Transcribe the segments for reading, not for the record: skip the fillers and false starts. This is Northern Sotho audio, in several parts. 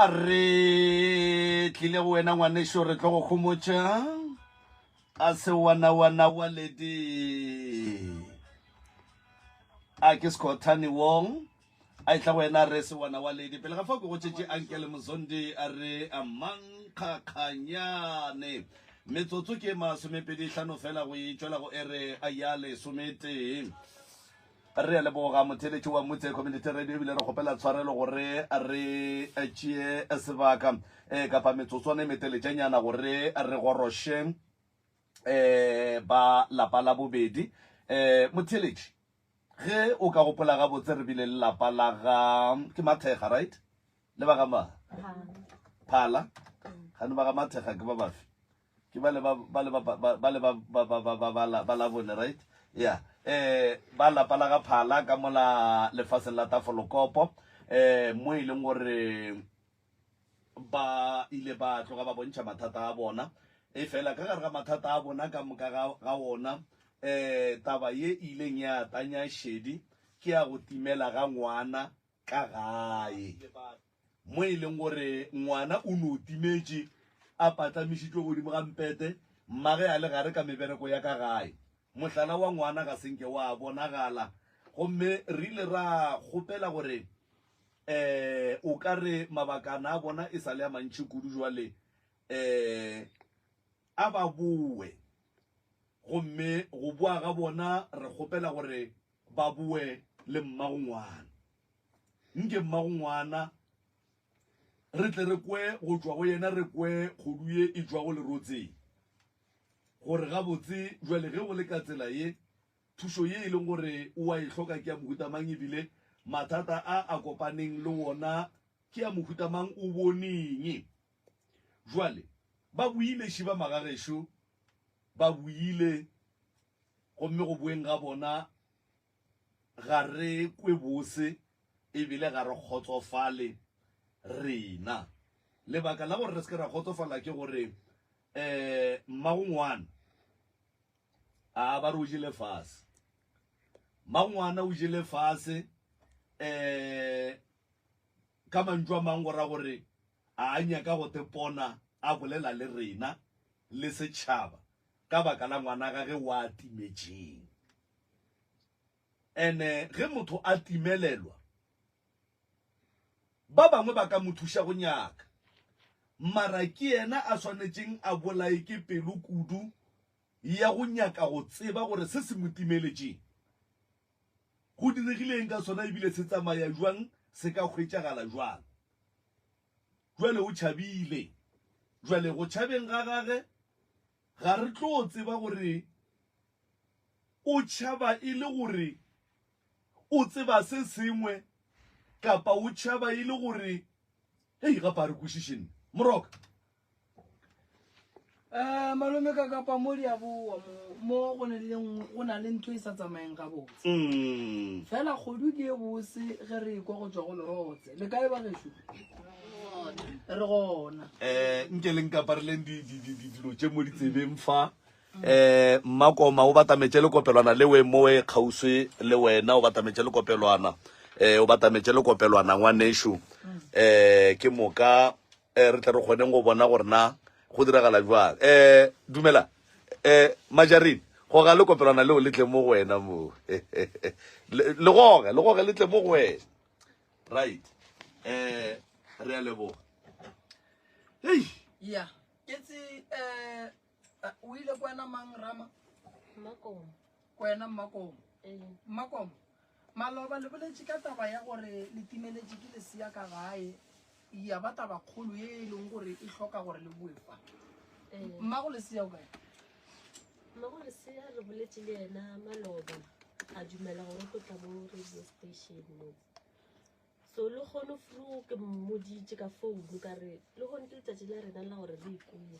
A re tlile go wena ngwanešo re tlo go homotša a se wana wana wa ledi. A ke Skhothane Wong a etla go wena re se wana wa ledi. Pele ga fao ke go tšetše Ankele Mozondi a re a mankgakganyane. Metsotso ke masomepedi hlano fela go e tšwela go ere a ya lesometee. Re a leboga motheeletši wa Motse Community Radio ebile re kgopela tshwarelo gore re tšee sebaka um kapa metsotswana e meteletšanyana gore re goroše um ba lapa la bobedi. Um motheeletši, ge o ka gopola gabotse re bile le lapa la ga ke Mathega, right? Le ba ga ma Phala. Gane ba ga Mathega ke ba bafe? Ke ba le ba ba le ba ba ba le ba ba ba ba ba ba la ba la bone right yeah eh ba lapa la ga phala ka mola lefaseng la tafolokopo eh mo e leng gore ba ile ba tloga ba bontšha mathata a bona e fela ka gare ga mathata a bona ka moka ga ga ona eh taba ye e ileng ya tanya šedi ke ya go timela ga ngwana ka gae mo e leng gore ngwana o no timetše a patlamišitšwe godimo ga mpete, mmage a le gare ka mebereko ya ka gae. Mohlala wa ngwana ga se nke wa bonagala, gomme re ile ra kgopela gore um o ka re mabakana a bona e sa le a mantši kudu jwale um a ba boe. Gomme go boa ga bona re kgopela gore ba boe le mmagongwana. Nke mmagongwana re tle re kwe go tšwa go yena, re kwe kgodu ye e tšwago lerotseng, gore gabotse bjale ge go le ka tsela ye, thušo ye e leng gore o a e hloka ke ya mohuta mang, ebile mathata a a kopaneng le wona ke ya mohuta mang, o boneng. Jwale ba boile šiba magagešo, ba boile, gomme go boeng ga bona ga re kwe bose ebile ga re kgotsofale rena. Lebaka la gore re se ke ra kgotsofala ke gore um mmagongwana a ba re o jele fase. Mmagongwana o jele fase um ka mantšu a mang go ra gore a nyaka go tepona a bolela le rena le setšhaba ka baka la ngwana gage wa timetšeng. Ene ge motho a timelelwa, ba bangwe ba ka mo thuša go nyaka, mara ke yena a swanetšeng a bolaye ke pelo kudu ya go nyaka go tseba gore se se mo timeletšeng go diregile eng ka sona ebile se tsamaya jwang, se ka hwetšagala jwang. Jwale o tšhabile. Jwale go tšhabeng ga gage ga re tlo tseba gore o tšhaba e le gore o tseba se sengwe kapa o tšhaba e le gore hei gape a re kwešiše nne moroka. Um malome ka kapa mo di a boa mo mo go na le go na le ntho e sa tsamayeng gabotse mm. fela kgodu ke e bose ge re ekwa go tswa go lerotse le kae ba gešo re gona um nke le nkapareleng dilo tše mo ditsebeng fa um mmakoma o batametše lekopelwana le we mowe kgauswi le wena o batametše lekopelwana um o batametše lekopelwana ngwanešu um ke moka um re tle re kgoneng go bona gore na go diragala jwang um dumela um majarine goga lekopelwana leo le tle mo go wena moo le goge le goge le tle mo go wena right um re a leboga hei ya ke tse um o ile ko wena mang rama Mmakomo. Ko wena Mmakomo. Ee. Mmakomo, maloba le boletše ka taba ya gore le timeletše ke lesea ka gae, ya ba taba kgolo ye e leng gore e hloka gore le boe fa. Ee. Mmago lesea o kae? Mmago lesea re boletše le yena maloba, a dumela gore o tlo tla mo radio station mo. So le kgono fru ke mmoditše ka founu ka re le kgono ke letšatši la rena la gore re ikuwe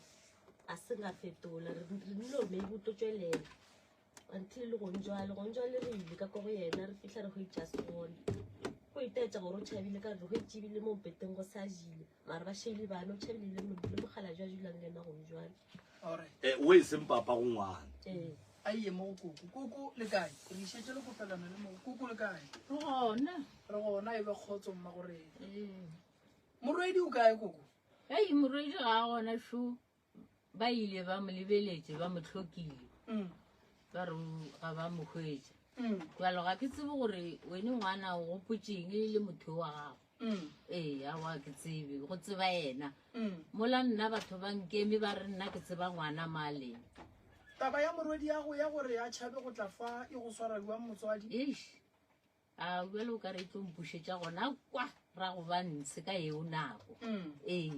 a se nga fetola re rile gore maybe o tlo tšwelela until le gong jwale gong jwale re ile ka ko go yena re fihla re hwetša se gona go itaetša gore o tšhabile ka re re hwetše ebile mo mpeteng go sa jile mara ba šele bana o tšhabile le mogala jwa dulang le yena gong jwale Alright. Eh, o e seng papa go ngwana. Ee. A ye mo go koko. Koko le kae? Re išetše le kopelana le mo. Koko le kae? Re gona. Re gona e be kgotso mma gore. Ee. Morwedi o kae koko? Ei, morwedi ga a gona šo. Ba ile ba mo lebeletše, ba mo hlokile. Mm. Ba re ga ba mo hwetša. Mm. Jalo ga ke tsebe gore wene ngwana o gopotšeng le motho wa gago. Mm. Ee, aowa ke tsebe, go tseba yena. Mm. Mola nna batho ba nkeme ba re nna ke tseba ngwana mo a leng. Taba ya morwedi ya go ya gore a tšhabe go tla fa e go swara bjang motswadi? Eish, a bjale o ka re e tlo mpušetša gona kwa ra go ba ntshe ka eo nako. Mm. Ee.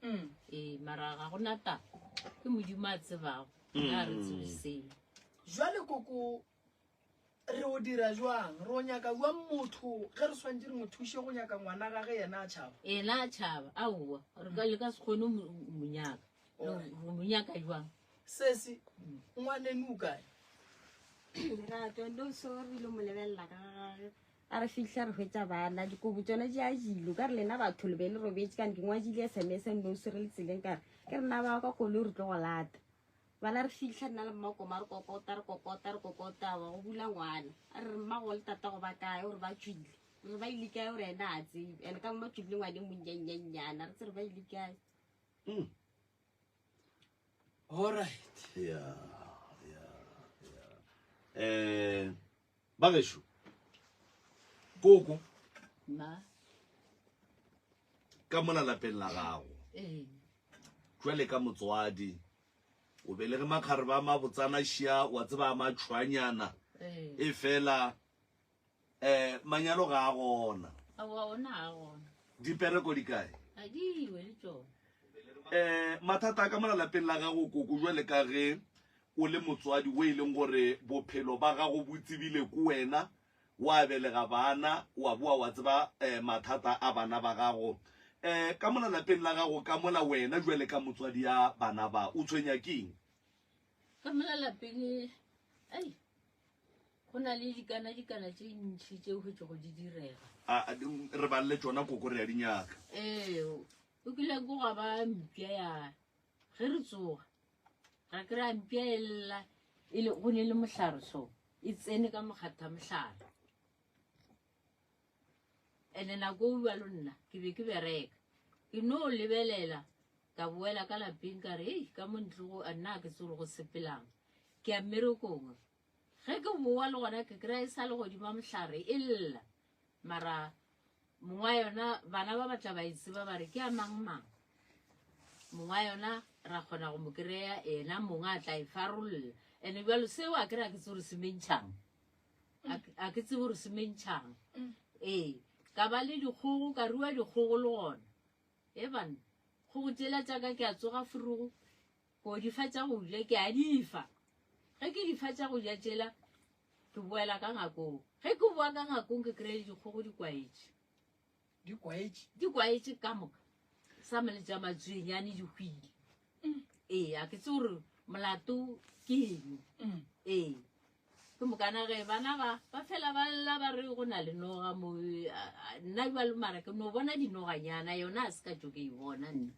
Mm. Ee, mara ga gona taba, ke Modimo a tsebago, nna ga re tsebe selo. Jwale koko re o dira jwang? Re o nyaka jwang motho ge re swantše re mo thuše go nyaka ngwana gage yena a tšhaba? Yena a tšhaba, aowa, re ka le ka se kgone go mo nyaka. Alright. Re mo nyaka jwang? Sesi, ngwaneno o kae? Lerato, no so re ile mo lebelela ka ga gage. A re fihla re hwetša bana, dikobo tšona di a jilo. Ka re lena batho le be le robetše, kane ke ngwadile SMS no so re le tseleng ka re ke rena ba ka koloi re tlo go lata. Bana re fihla nna le mmakoma re kokota re kokota re kokota wa go bula ngwana. A re mmago le tatago ba kae gore ba tšwile. Re ba ile kae gore ena a tsebe. Ene ka mo ba tšwile ngwane monnyannyanyana re tse re ba ile kae. Mm. All right. Yeah, yeah, yeah. Eh, ba gešo koko Ma. ka mola lapeng la gago Ee. jwale ka motswadi o belege makgare ba mabotsana šia wa tseba a matšhwanyana Ee. e fela eh manyalo ga a gona Aowa ona ga a gona. Dipereko di kae? Ga di we le tšona. Eh mathata a ka mola lapeng la gago koko jwale ka ge o le motswadi o e leng gore bophelo ba gago bo tsebile ko wena wa belega bana wa boa wa tseba eh, mathata a bana ba gago eh ka mola lapeng la gago ka mola wena jwale ka motswadi ya bana ba o tshwenya keng? Ka mola lapeng ei Go na le dikana-dikana tše ntši tše hwetšego di direga. A, a, re balele tšona koko re a di nyaka. Ee, o kile ko gwa ba mpša ya ge re tsoga ra kry-a mpša e lla e le go ne le mohlare so e tsene ka mokgatha mohlare. Ene nako o bjalo nna ke be ke bereka ke no lebelela ka boela ka lapeng ka re ei ka mo ntle go nna ke tsore go sepelang ke ya mmerekong. Ge ke boa le gona ke kry-a e sa le godimo mohlare e lla mara mongwe wa yona bana ba batla ba e tseba ba re ke a mang mang mongwe wa yona ra kgona go mo kry-a ena mongwe a tla e farolola and bjalo seo a kry-a ke tse gore se mentšhang a ke tsebe gore se mentšhang ee ka ba le dikgogo ka rua dikgogo le gona e banna kgogo tsela tsaka ke a tsoga furugo Ko di fa tša go ja, ke a di fa. Ge ke di fa tša go ja tšela, ke boela ka ngakong. Ge ke boa ka ngakong ke kry-e dikgogo di kwaetše. Di kwaetše? Di kwaetše ka moka. Sa mele tša matswenyane di hwile. Mm. Ee, a ke tse gore molato ke eng. Mm. Ee. Ke mokana ge bana ba ba fela ba lla ba re go na le noga mo nna jalo mara ke no bona dinoganyana yona a se ka tšo ke e bona nna.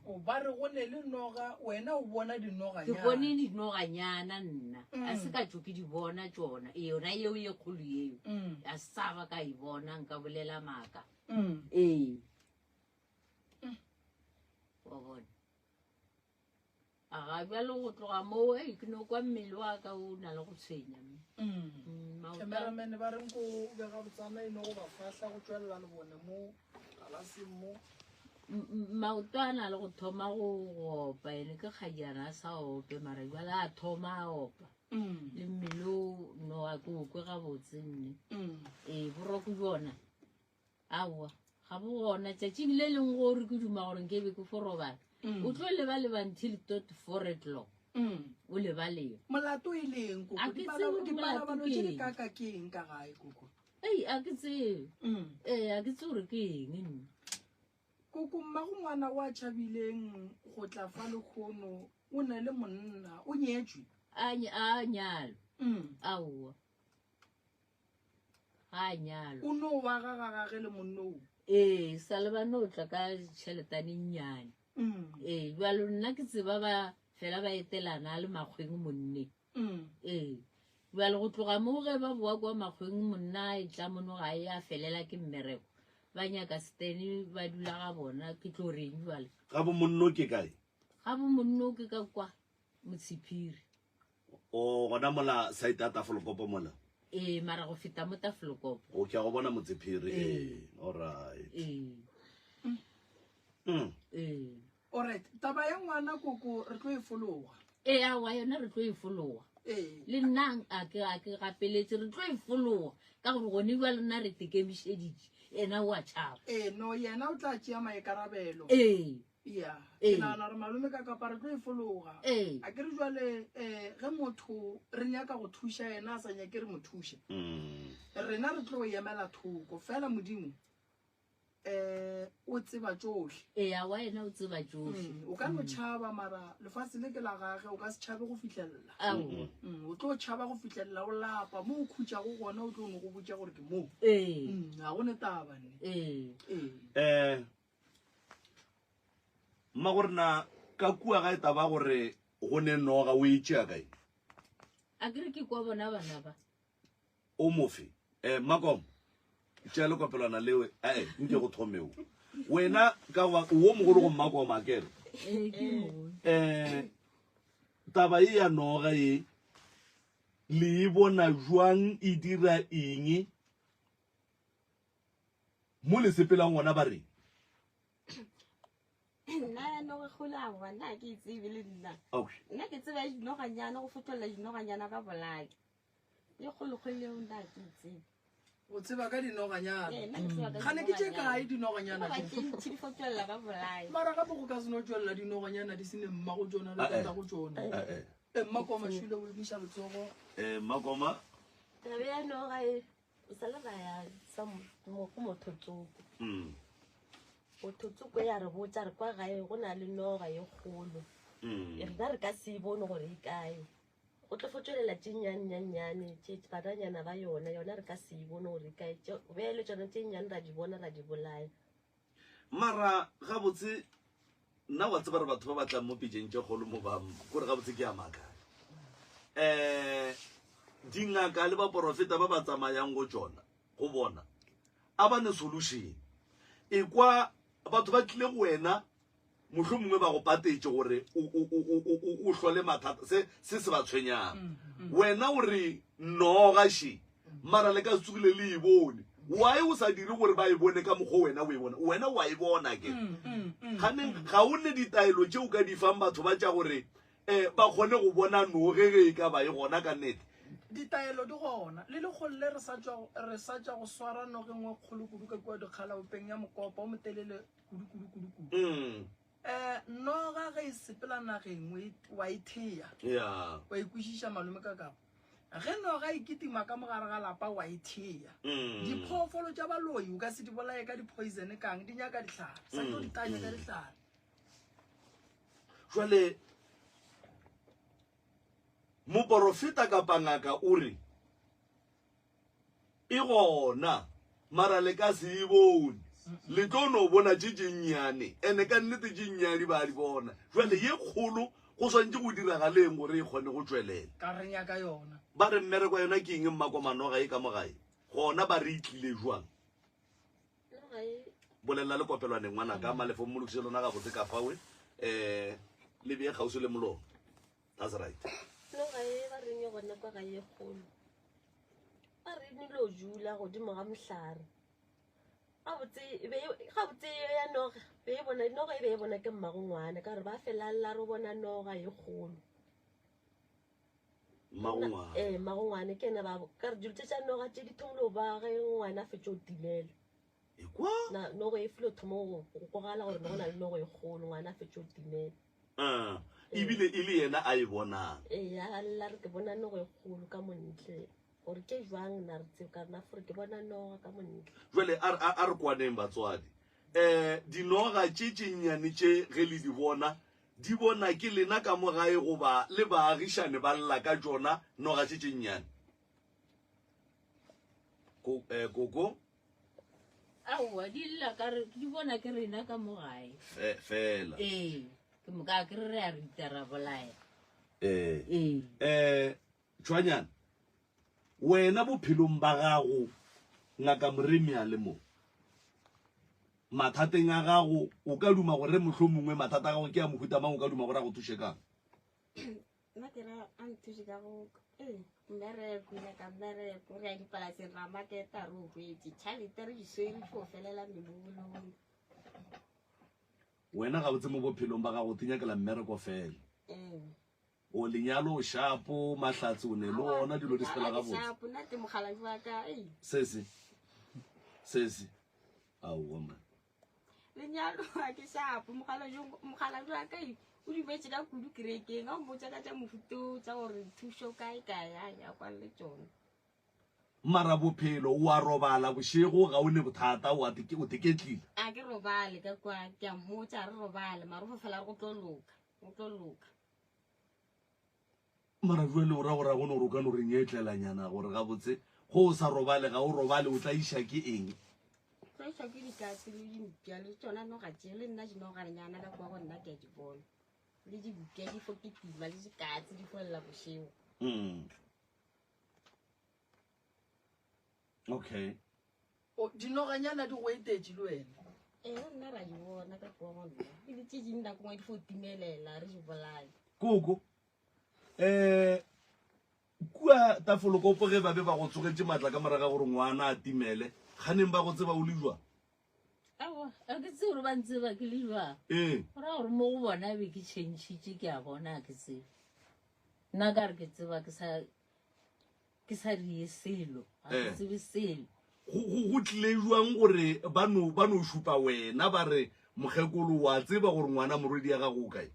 O ba re go ne le noga wena o bona dinoganyana. Ke bone dinoganyana nna a Mm. se ka tšo ke di bona tšona e yona yeo ye kgolo yeo Mm. a se sa ba ka e bona nka bolela maaka. Mm. Ee. Wa bona. A ga bjalo go tloga moo ei ke no kwa mmele wa ka o na le go tshwenya mme. Mm. Mm, maoto a- Cameraman ba reng ko be ga botsana e no go ba fahla go tšwelela le bone mo galaseng mo. Maoto a na le go thoma go opa ene ke kgajana a sa ope mara jwale a thoma a opa Mm. le mmele o no a ke o kwe gabotse nne Mm. ee boroko bjona Aowa, ga bo gona. Tšatšing le lengwe go re ke duma gore nke be ke fo robala. Mm. O tlo leba-leba until tot 4 o'clock. Mm. O leba-leba. Molato e leng koko? A ke tsebe gore Dipalabalo molato tše ke di eng. kaka ke eng ka gae koko? Ei, a ke tsebe. Mm. Ee, a ke tsebe gore ke eng nna. Koko, mmago ngwana o a tšhabileng go tla fa lekgono o na le monna, o nyetšwe? A a nyalwa. Mm. Aowa. Ga a nyalwa. O no wa ga ga gage le monno o? Ee, sa le ba no tla ka tšheletane nnyane. Mm. Ee, bjalo nna ke tseba ba fela ba etelana a le makgweng monne. Mm. Ee, bjalo go tloga mo ge ba boa kwa makgweng monna a etla mono ga e a felela ke mmereko. Ba nyaka Stan ba dula ga bona ke tlo reng jwale? Ga bo monno ke kae? Ga bo monno ke ka kwa Motshiphiri. O gona mola site ya Tafelkopo mola? Ee, mara go feta mo Tafelkopo. O ke a go bona Motshiphiri. Ee. All right. Ee. Ee. Alright, taba ya ngwana koko re tlo e fologa. Ee, aowa yona re tlo e fologa. Ee. Le nna a ke a ke gapeletše re tlo e fologa ka gore gone jwale nna re tekemišeditše yena o a tšhaba. Ee, no yena o tla tšea maikarabelo. Ee. Ya, Ee. ke nagana gore malome ka kapa re tlo e fologa. Ee. A ke re jwale eh ge motho re nyaka go thuša yena a sa nyake re mo thuše. Rena re tlo emela thoko fela Modimo um o tseba tšohle. Ee, aowa yena o tseba tšohle. O ka no tšhaba mara lefase le ke la gage, o ka se tšhabe go fihlelela. Aowa. O tlo tšhaba go fihlelela o lapa, mo o khutšago gona o tlo no go botša gore ke mo. Ee. Ga go ne taba nne. Ee. Ee. Um mmagorena ka kua ga e taba gore go ne noga o e tšea kae? A ke re ke kwa bona bana ba. O mofe. Eh, Makom, tšea lekopelwana leo, ee, nke go thomeo. Wena, ka goba, o wo mogolo go Mmakom, a kere? Ee, ke mogolo. Eh, taba ye ya noga ye, le e bona jwang e dira eng? Mo le sepelang gona ba reng? Nna ya noga kgolo aowa, nna ga ke e tsebe le nna. Okay. Nna ke tseba ya dinoganyana, go fotholla dinoganyana ba bolaya. E kgolokgolo eo nna ga ke e tsebe. O tseba ka dinoganyana. Ee, nna ke tseba ka Gane ke tše dinoganyana. kae dinoganyana Noga tše? tše ntši di fo tšwelela ba bolaya. Mara gape go ka se no tšwelela dinoganyana di se ne mmago tšona le Ah, eh. tatago tšona. Eh, eh. E Mmakoma šule o emiša letsogo. Eh, Mmakoma. Taba ya noga e, o sa le ra ya sa mo go motho tsoko. Motho tsoko ya re botša re kwa gae go na le noga ye kgolo. Rena re ka se e bone gore e kae. Go tlo fo tšwelela tše nnyane-nnyane tše bananyana ba yona, yona re ka se e bone gore e kae. Bjale tšona tše nnyane ra di bona ra di bolaya. Mara gabotse nna wa tseba re batho ba ba tlang mo pejeng tše kgolo mo ba kore gabotse ke a makala. Um dingaka le baporofeta ba ba tsamayang go tšona go bona a ba ne solution. Ekwa batho ba tlile go wena mohlomongwe ba go patetše gore o hlole mathata se se se ba tshwenyang. Wena o re noga še mara le ka se tsogile le e bone. Why o sa dire gore ba e bone ka mokgwa wena o e bona? Wena wa e bona ke. Ganeng ga o ne ditaelo tše o ka di fang batho ba tša gore um ba kgone go bona noge ge e ka ba e gona ka nnete? Ditaelo di gona. Le lekgolo le re sa tšwa re sa tšwa go swara noge nngwe kgolo kudu ka kua dikgalaopeng ya mokopa o motelele kudu kudu kudu kudu. Mm. Eh, noga ge e sepela nageng o e- wa e thea. Yeah. Wa e kwešiša malome ka kapa. Ge noga e kitima ka mogare ga lapa wa e thea. Diphoofolo tša baloi o ka se di bolaye ka di-poison kang, di nyaka dihlare. Sa tlo di tanya ka dihlare. Jwale moporofeta kapa ngaka o re E gona, mara le ka se e bone. Le tlo no bona tše tše nnyane, ene ka nnete tše nnyane ba di bona. Jwale ye kgolo go swantše go diragaleng gore e kgone go tšwelela? Ka re nyaka yona. Ba re mmereko wa yona ke eng mmakoma noga e ka mo gae? Gona ba re e tlile jwang? Noga e. Bolelela le kopelwaneng ngwanaka, Malefo mmolokiše lona gabotse ka fawe, um le bee kgauswi le molomo. That's right. Noga e ba reng e gona kwa gae e kgolo. Ba re e lo jula godimo ga mohlare. Gabotse e be e, gabotse e ya noga, be e bona noga e be e bona ke mmago ngwana ka gore ba fela lla re bona noga e kgolo. Mmago ngwana. Eh, mmago ngwana ke ena ba ka re dilo tše tša noga tše di thomile ba ge ngwana a fetše go timela. Ekwa? Na noga e filo thoma go kwagala gore ne go na le noga e kgolo ngwana a fetše go timela. Ah, ebile e le yena a e bonang. Ee, a lla re ke bona noga e kgolo ka montle. Gore ke jwang na re tsebe ka rena gore ke bona noga ka montle. Jwale a a re kwaneng batswadi. Eh, dinoga tše tše nnyane tše ge le di bona, di bona ke lena ka mo gae goba le baagišane ba lla ka tšona noga tše tše nnyane? Ko, eh, koko? Aowa, di lla ka re, di bona ke rena ka mo gae. Fe, fela. Ee, ke moka ke re re a rita ra bolaya. Ee. Ee. Eh, Tšhwanyana, wena bophelong ba gago, Ngaka Moremi a le mo. Mathateng a gago, o ka duma gore mohlomongwe mathata a gago ke a mohuta mang, o ka duma gore a go thuše kang? Nna ke ra a nthuše ka go ee mmereko, nyaka mmereko, re ya dipolaseng ra maketa re o hwetše tšhalete re di swere di fo felela mebolong. Wena gabotse mo bophelong ba gago o tinyakela mmereko fela. Ee. O lenyalo o shapo, mahlatse o ne le ona, dilo di sepela gabotse. Shapo, nna te mokgalabje wa ka, ei. Sesi, sesi, aowa man. Lenyalo ga ke shapo, mokgalabje wa ka, ei, o dumetše ka kudu kerekeng, a o mmotša ka tša mohuto tša gore thušo kae kae, a ya kwa le tšona. Mara bophelo, o a robala bošego, ga o ne bothata, o a o teketlile. A ke robale ka kwa, ke a mmotša re robale, mara o fo fela re go tlo loka, go tlo loka. Mara bjale o ra gore a go no gore o ka no re nyetlelanyana gore gabotse go o sa robale ga o robale o tla iša ke eng? Tla išwa ke dikatse le dimpša le tšona noga tše le nna dinoganyana ka kwa go nna ke a di bona le dimpša di fo kitima le dikatse di fo lla bošego. Mm. Okay. O, dinoganyana di go etetše le wena. Ee, nna ra di bona ka kua go nna. E le tše ding nako ngwe di fo timelela, re di bolaye. Koko, eh, kua Tafolokopo ge ba be ba go tsogetše matla ka morago ga gore ngwana a timele, kganeng ba go tseba o le jwang? Aowa, ga ke tsebe gore ba ntseba ke le jwang. Ee. Go ra gore mo go bona be ke tšhentšhitše, ke a bona, ga ke tsebe. Nna ka re ke tseba ke sa ke sa die selo ga ke Eh. tsebe selo Go, go, go tlile jwang gore ba no, ba no šupa wena ba re mokgekolo wa tseba gore ngwana morwedi ya gago o kae?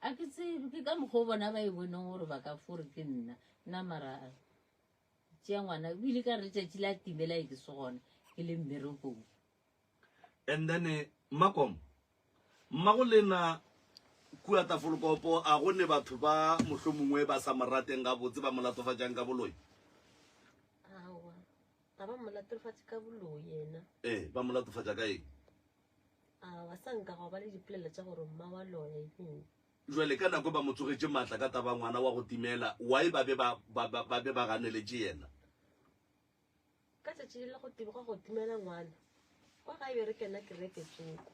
a ke tsebe ke ka mokgwa o bona ba e boneng gore ba ka fore ke nna nna mara a tšea ngwana ebile ka re letšatši la timela e ke se gona ke le mmerekong And then eh, Mmakom, mmago lena kua Tafolkopo a go ne batho ba mohlomongwe ba sa mo rateng gabotse ba mo latofatšang ka boloi? Aowa, ga ba mo latofatše ka boloi yena. Ee, ba mo latofatša ka eng? Aowa, sa nka gwa ba le dipolelo tša gore mma wa loya ebile. Jwale ka nako ba mo tsogetše matla ka taba ngwana wa go timela, why ba be ba, ba, ba, ba be ba ganeletše yena? Ka tšatši le la go tibega go timela ngwana kwa gae be re kena kereke tsoko.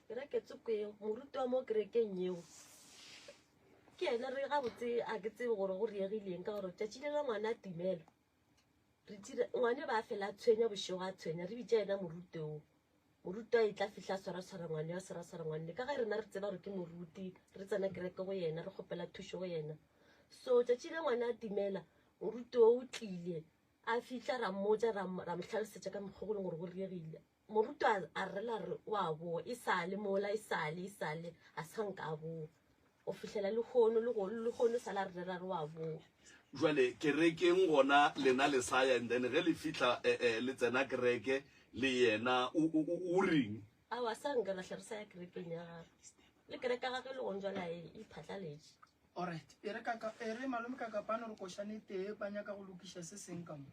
Kereke tsoko eo, moruti wa mo kerekeng yeo ke yena re gabotse a ke tsebe gore go riegileng ka gore tšatši le la ngwana a timela re tire ngwane ba fela a tshwenya bošego a tshwenya re bitša yena moruti o moruti a etla fihla a swaraswara ngwane a swaraswara ngwane ka ge rena re tseba gore ke moruti re tsena kereke go yena re kgopela thušo go yena so tšatši le ngwana a timela Moruti o o tlile, a fihla ra mmotša, ra mo ra mo hlalosetša ka mokgwa go leng gore go diregile. Moruti a a rela re o a boa, e sa le mola, e sa le, e sa le, a sa nka a boa. Go fihlela lehono, le go lehono sa la re rera re o a boa. Jwale kerekeng gona lena le sa ya and then ge le fihla eh, eh, le tsena kereke le yena o, o, o, o reng? Aowa, sa nka ra hle re sa ya kerekeng ya gagwe. Le kereke ya gagwe le gone jwale a e iphatlaletše. Alright, e re kaka, e re malome Kakapano re košane tee, ba nyaka go lokiša se seng ka mo.